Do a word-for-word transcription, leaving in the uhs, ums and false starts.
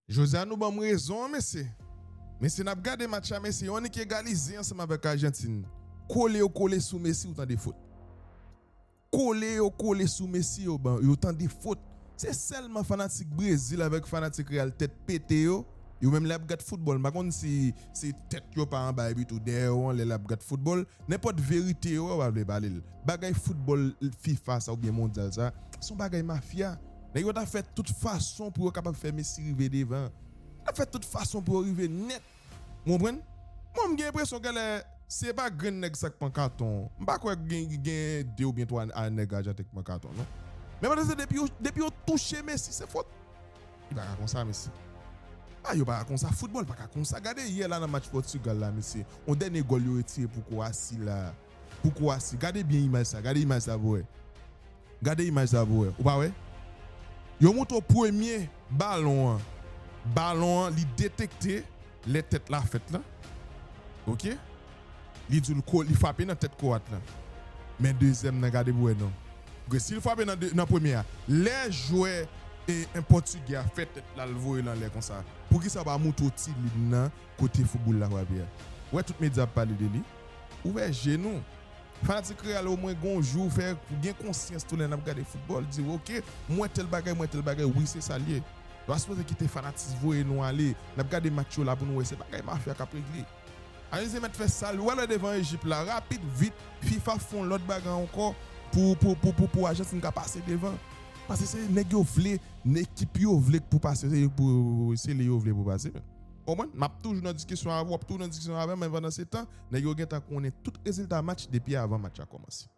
Jodi a nou ban m rezon an, mesye. Mesye, n ap gade match la, mesye, yo annik egalize ansanm avèk Ajantin. Kole yo kole sou Messi, ou tande fot. Kole yo kole sou Messi, yo ban, yo tande fot. Se sèlman fanatik Brezil avèk fanatik Real tèt pete yo, yo menm lè y ap gad foutbòl, m pa konn si se tèt yo pa anba epi tou dèyè yo anlè lè y ap gad foutbòl. Nenpòt verite yo wè, w pa vle pale l. Bagay foutbòl fifa sa oubyen mondyal sa, se yon bagay mafya. Nèg yo ta fè tout fason pou yo kapab fè Messi rive devan. Yo ta fè tout fason pou yo rive nèt. Ou konprann? Mwen, m gen enpresyon genlè se pa grenn nèg sa k pran katon. M pa kwè gen, gen de oubyen twa a nèg Ajantin k pran katon, non. Men pandan se depi yo, depi yo touche Messi, se fot. Li pa ka konsa, mesye. A, yo pa ka konsa. Foutbòl pa ka konsa. Gade yè la nan match Pòtigal la, mesye. On dènye gòl yo retire pou Kwasi la. Pou Kwasi. Gade byen imaj sa. Gade imaj sa pou wè. Gade imaj sa pou wè. Ou pa wè? Yo montre w premye balon an. Balon an, li detekte lè tèt la fèt la. Oke? Li di l ko, li frape nan tèt Kowat la. Men dezyèm nan, gade pou wè non. Oke, si l frape nan, de, nan premye a, lè jwè e, en pòtigè a fè tèt la, l voye l anlè konsa, poukisa w pa montre w ti lin nan kote fo boul la frape a? Ou wè tout medya ap pale de li. Ouvè je nou. Fanatik Real omwen gon jou fè gen konsyans tou lè n ap gade foutbòl, di, oke, m wè tèl bagay, m wè tèl bagay, wi, se sa l ye. Nou pa sipoze kite fanatis voye nou ale. N ap gade match yo la pou nou wè se bagay mafya k ap regle. Ajantin mèt fè sa l wè lè devan Ejip la, rapid, vit, fifa fè yon lòt bagay ankò pou, pou, pou, pou, pou Ajantin ka pase devan. Paske se nèg yo vle, ekip yo vle pou pase, se pou, se li yo vle pou pase. Konprann? M ap toujou nan diskisyon avè w, w ap toujou nan diskisyon avè m, men pandan se tan, nèg yo gentan konnen tout rezilta match depi avan match la kòmanse.